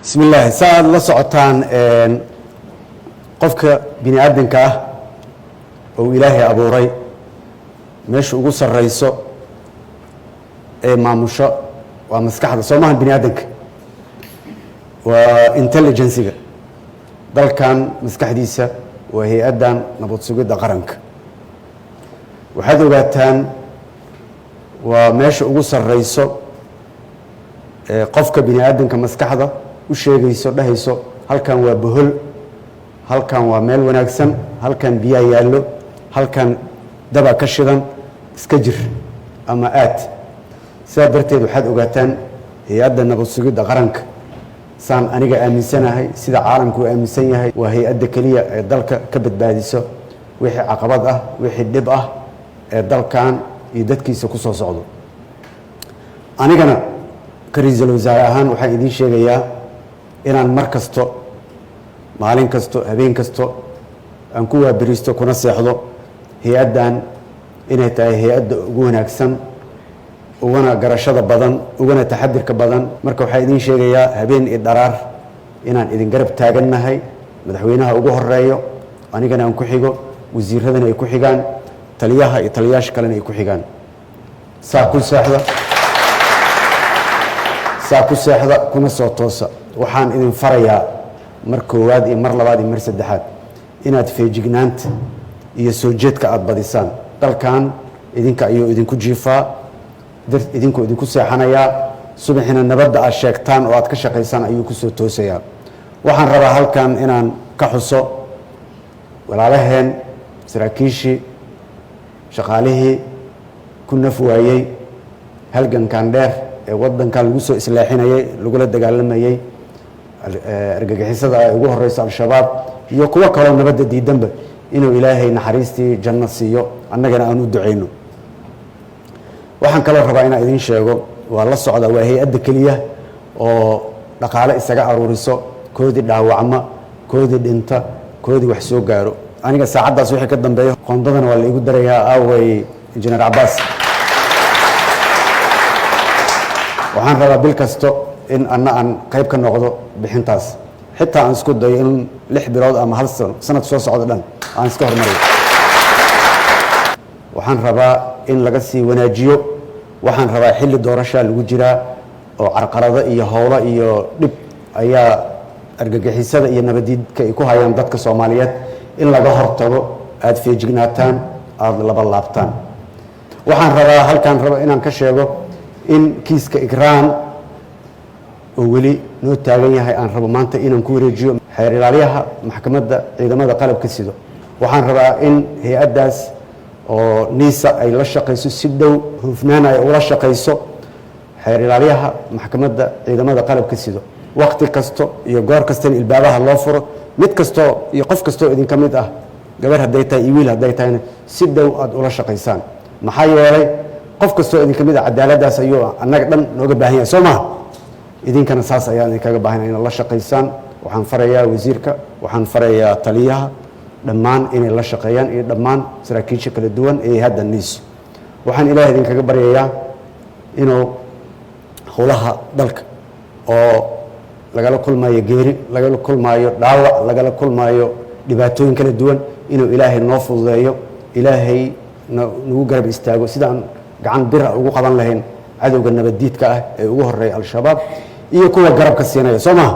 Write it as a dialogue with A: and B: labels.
A: Bismi illaahi. Sa aada la socotaan, qofka bini aadamka ah oo Ilaahay abuuray, meesha ugu sarreyso ee maamusho waa maskaxda. Soo maha? Bini aadamka waa intelligency-ga dalkan. Maskaxdiisa waa hay-addan nabad sugidda qaranka. Waxaad ogaataan, waa meesha ugu sarreyso ee qofka bini aadamka maskaxda u sheegayso, dhahayso: halkan waa bohol, halkan waa meel wanaagsan, halkan biyaa yaallo, halkan daba ka shidan, iska jir ama aad. Sidaa darteed waxaad ogaataan, hay-adda nabad sugidda qaranka, saan aniga aaminsanahay, sida caalamku uu aaminsan yahay, waa hay-adda keliya ee dalka ka badbaadiso wixii caqabad ah, wixii dhib ah ee dalkan iyo dadkiisa ku soo socdo. Anigana ka ra-iisul wasaare ahaan waxaan idiin sheegayaa inaan mar kasto, maalin kasto, habeen kasto aan ku waaberiisto kuna seexdo hay-addan inay tahay hay-adda ugu wanaagsan, ugana garashada badan, ugana taxadirka badan. Marka waxaa idiin sheegayaa habeen iyo dharaar inaan idin garab taagannahay, madaxweynaha ugu horeeyo, anigana aan ku xigo, wasiiradana ay ku xigaan, taliyaha iyo taliyaasha kalena ay ku xigaan. Saa ku seexda, saa ku seexda, kuna soo toosa. Waxaan idin farayaa mar koowaad iyo mar labaad iyo mar saddexaad inaad feejignaanta iyo soo jeedka aada badisaan. Dalkan idinka ayuu idinku jiifaa, idinkuu idinku seexanayaa, subaxina nabadda aad sheegtaan oo aad ka shaqaysaan ayuu kusoo toosayaa. Waxaan rabaa halkan inaan ka xuso walaalaheen saraakiishii, shaqaalihii ku naf waayey halgankan dheer ee waddankan lagu soo islaaxinayay, lagula dagaalamayey argagixisada ay ugu horeyso Al-Shabaab iyo kuwo kaloo nabadda diidanba, inuu Ilaahay naxariistii janno siiyo, annagana aan u ducayno. Waxaan kaloo rabaa inaan idiin sheego, waa la socda, waa hay-adda keliya oo dhaqaale isaga aruuriso koodii dhaawacma, koodii dhinta, koodii wax soo gaaro. Aniga saacaddaas wixii ka dambeeya qoondadana waa la igu darayaa. Aaway Injineer Cabaas? Waxaan rabaa bil kasto in anna aan qayb ka noqdo bixintaas, xitaa aan isku dayo in 6 bilood ama hal sano, sanad soo socdo dhan aan iska hormariyo. Waxaan rabaa in laga sii wanaajiyo. Waxaan rabaa, xilli doorashaa lagu jiraa oo carqalado iyo howlo iyo dhib ayaa argagixisada iyo nabadiidka ay ku hayaan dadka Soomaaliyeed, in laga hortago, aada feejignaataan, aada laba laabtaan. Waxaan rabaa halkaan raba inaan ka sheego in kiiska Ikraan oo weli noo taagan yahay aan rabo maanta inaan ku wareejiyo xeer ilaalyaha maxkamadda ciidamada qalabka sido. Waxaan rabaa in hay-addaas oo NISA ay la shaqayso si dhow, hufnaan ay ula shaqayso xeer ilaalyaha maxkamadda ciidamada qalabka sido, waqti kasto iyo goor kastana ilbaabaha loo furo. Mid kastoo iyo qof kastoo idinka mid ah, gabar hadday tahay iyo wiil hadday tahayna, si dhow aada ula shaqaysaan. Maxaa yeelay, qof kastoo idinka mid ah cadaaladdaas ayuu annaga dhan nooga baahan yahay. Soo maha? Idinkana saas ayaan idinkaga baahanay inaad la shaqaysaan. Waxaan farayaa wasiirka, waxaan farayaa taliyaha, dhammaan inay la shaqeeyaan iyo dhammaan saraakiisha kala duwan ee hadda NISO. Waxaan Ilaah idinkaga baryayaa inuu howlaha dalka oo lagala kulmaayo geeri, lagala kulmaayo dhaawac, lagala kulmaayo dhibaatooyin kala duwan, inuu Ilaahay noo fududeeyo, Ilaahay nagu garab istaago sidaan gacan bira ugu qaban lahayn cadowga nabaddiidka ah ee ugu horeeya Al-Shabaab iyo kuwa garabka siinaya. Soo maha?